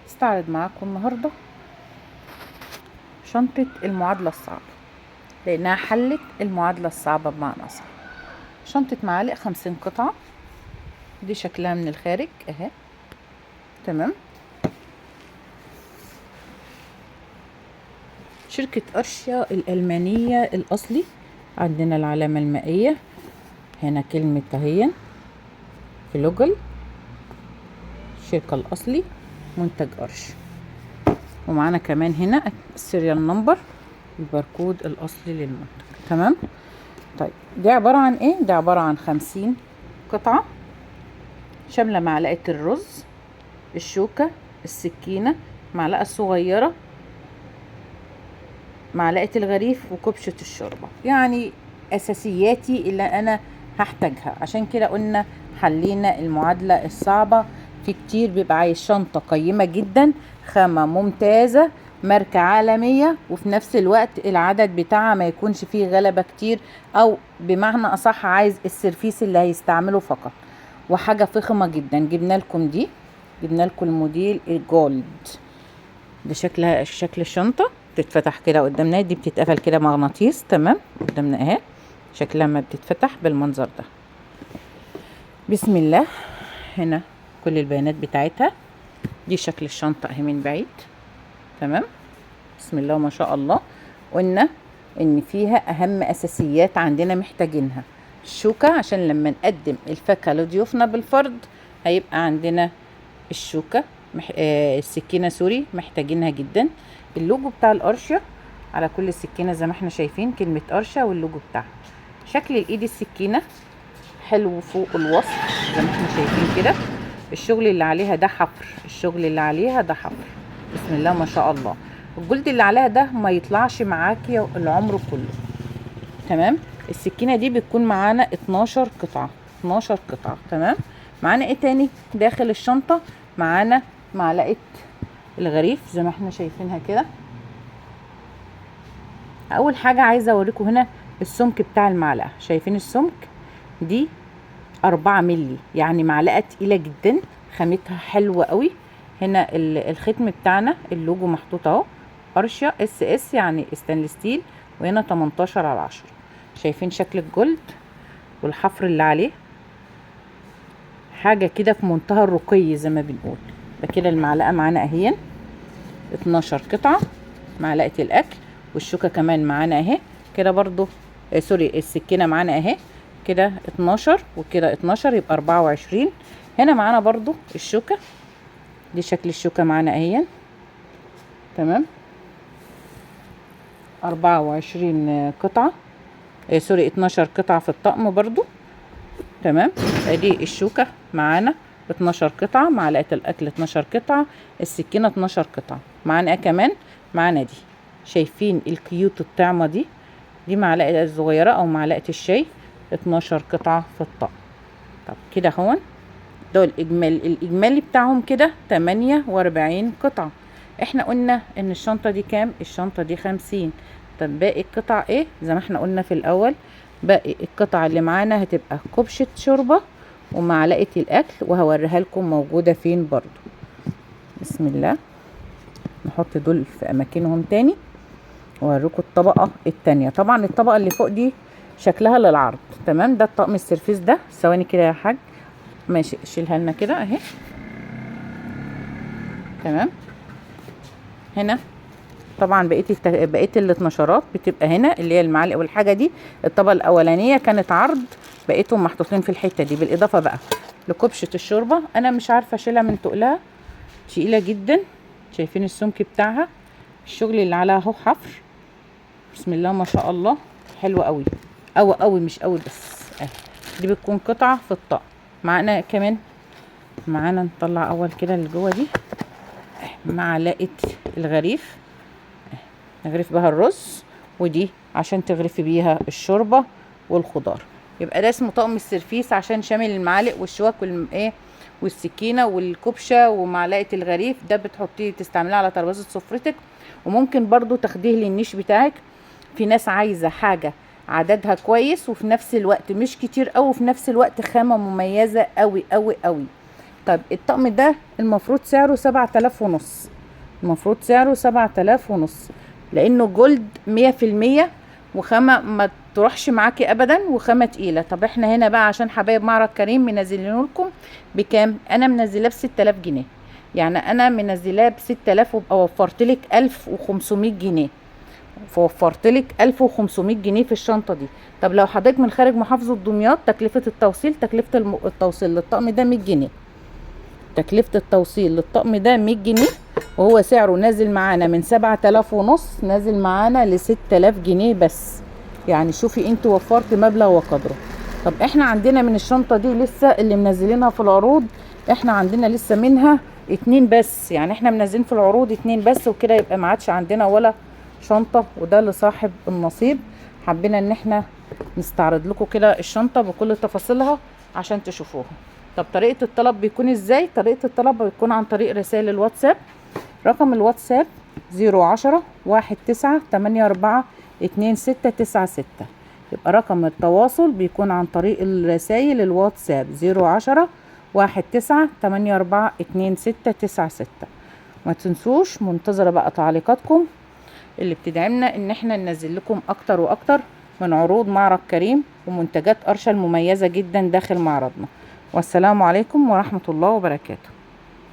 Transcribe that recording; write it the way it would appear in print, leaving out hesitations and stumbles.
استعرض معاكم النهاردة شنطة المعادلة الصعبة، لأنها حلت المعادلة الصعبة بمعنى أصح. شنطة معالق 50 قطعة، دي شكلها من الخارج اهي، تمام. شركة أرشيا الألمانية الأصلي، عندنا العلامة المائية هنا، كلمة اهي فلوجل، الشركة الأصلي، منتج أرشيا. ومعانا كمان هنا ال serial number، الباركود الأصلي للمنتج، تمام. طيب دي عبارة عن ايه؟ دي عبارة عن 50 قطعة شاملة معلقة الرز، الشوكة، السكينة، معلقة صغيرة، معلقة الغريف، وكبشة الشوربة. يعني أساسياتي اللي أنا هحتاجها. عشان كده قلنا حلينا المعادلة الصعبة. في كتير بيبقى عايز شنطة قيمة جدا، خامة ممتازة، ماركة عالمية، وفي نفس الوقت العدد بتاعها ما يكونش فيه غلبة كتير، أو بمعنى أصح عايز السيرفيس اللي هيستعمله فقط، وحاجة فخمة جدا. جبنا لكم دي، جبنا لكم الموديل ال gold ده، شكلها شكل الشنطة بتتفتح كده قدامنا، دي بتتقفل كده مغناطيس، تمام، قدامنا اهي شكلها ما بتتفتح بالمنظر ده. بسم الله. هنا كل البيانات بتاعتها، دي شكل الشنطة اهي من بعيد، تمام. بسم الله ما شاء الله. قلنا ان فيها اهم اساسيات عندنا محتاجينها، الشوكة عشان لما نقدم الفاكهة لضيوفنا بالفرد هيبقى عندنا الشوكة، السكينة sorry محتاجينها جدا. اللوجو بتاع الأرشيا على كل سكينة زي ما احنا شايفين، كلمة أرشيا واللوجو بتاعها. شكل الايد السكينة حلو فوق الوصف زي ما احنا شايفين كده. الشغل اللي عليها ده حفر، الشغل اللي عليها ده حفر، بسم الله ما شاء الله. الجلد اللي عليها ده ما يطلعش معاكي العمر كله، تمام. السكينة دي بتكون معانا 12 قطعة، 12 قطعة، تمام. معانا ايه تاني داخل الشنطة؟ معانا معلقة الغريف زي ما احنا شايفينها كده. اول حاجة عايزة اوريكم هنا السمك بتاع المعلقة، شايفين السمك؟ دي 4 ملي، يعني معلقة تقيلة جدا، خامتها حلوة قوي. هنا الختم بتاعنا اللوجو محطوط اهو، أرشيا SS يعني stainless steel، وهنا 18/10. شايفين شكل الجلد والحفر اللي عليه؟ حاجة كده في منتهى الرقي زي ما بنقول. ده كده المعلقة معانا اهي 12 قطعة، معلقة الأكل، والشوكة كمان معانا اهي كده برضو، sorry السكينة معانا اهي كده 12، وكده 12 يبقى 24. هنا معانا برضو الشوكة، دي شكل الشوكة معانا اهي، تمام. 24 قطعة، sorry 12 قطعة في الطقم برضو، تمام. ادي الشوكة معانا 12 قطعة، معلقة الأكل 12 قطعة، السكينة 12 قطعة. معانا ايه كمان؟ معانا دي، شايفين ال cute الطعمة دي؟ دي معلقة الصغيرة أو معلقة الشاي، 12 قطعة في الطقم. طب كده هون دول الإجمالي بتاعهم كده 48 قطعة. احنا قلنا إن الشنطة دي كام؟ الشنطة دي 50. طب باقي القطع ايه؟ زي ما احنا قلنا في الأول، باقي القطع اللي معانا هتبقى كبشة شوربة ومعلقة الأكل، وهوريها لكم موجودة فين برضو. بسم الله. نحط دول في أماكنهم تاني وأوريكم الطبقة التانية. طبعا الطبقة اللي فوق دي شكلها للعرض، تمام. ده الطقم السيرفيس ده، ثواني كده يا حاج، ماشي شيلها لنا كده اهي، تمام. هنا طبعا بقية الاتناشرات بتبقى هنا اللي هي المعالق والحاجة دي. الطبقة الاولانية كانت عرض، بقيتهم محطوطين في الحتة دي. بالاضافة بقى لكبشه الشوربة، انا مش عارفه اشيلها من تقلها، تقيلة جدا. شايفين السمك بتاعها، الشغل اللي عليها اهو حفر، بسم الله ما شاء الله، حلوة قوي قوي قوي، مش قوي بس اهي. دي بتكون قطعه في الطقم. معانا كمان، معانا نطلع اول كده اللي جوه دي معلقه الغريف، نغرف بها الرز، ودي عشان تغرفي بيها الشوربة والخضار. يبقى ده اسمه طقم السرفيس عشان شامل المعالق والشوك والايه والسكينة والكبشه ومعلقة الغريف. ده بتحطيه تستعمليه على ترابيزة سفرتك، وممكن برضو تاخديه للنيش بتاعك. في ناس عايزه حاجة عددها كويس وفي نفس الوقت مش كتير قوي، وفي نفس الوقت خامة مميزة قوي قوي قوي. طب الطقم ده المفروض سعره 7500، المفروض سعره 7500، لانه جولد 100% وخامة ما تروحش معاكي ابدا، وخامة تقيلة. طب احنا هنا بقى عشان حبايب معرض كريم منزلينه لكم بكام؟ انا منزلاه ب6000 جنيه، يعني انا منزلاه ب6000 وابقى وفرت لك 1500 جنيه، فوفرت لك 1500 جنيه في الشنطة دي. طب لو حضرتك من خارج محافظة دمياط، تكلفة التوصيل، تكلفة التوصيل للطقم ده 100 جنيه، تكلفة التوصيل للطقم ده 100 جنيه، وهو سعره نازل معانا من 7500 نازل معانا ل6000 جنيه بس. يعني شوفي انت وفرت مبلغ وقدره. طب احنا عندنا من الشنطة دي لسه اللي منزلينها في العروض، احنا عندنا لسه منها 2 بس، يعني احنا منزلين في العروض 2 بس، وكده يبقى ما عادش عندنا ولا شنطة، وده لصاحب النصيب. حبينا ان احنا نستعرض لكم كده الشنطة بكل تفاصيلها عشان تشوفوها. طب طريقة الطلب بيكون ازاي؟ طريقة الطلب بيكون عن طريق رسائل الواتساب. رقم الواتساب 010 19 84 2696. يبقى رقم التواصل بيكون عن طريق الرسائل الواتساب 010 19 84 2696. ما تنسوش، منتظرة بقى تعليقاتكم اللي بتدعمنا ان احنا ننزل لكم اكتر واكتر من عروض معرض كريم ومنتجات قرشة المميزة جدا داخل معرضنا. والسلام عليكم ورحمة الله وبركاته.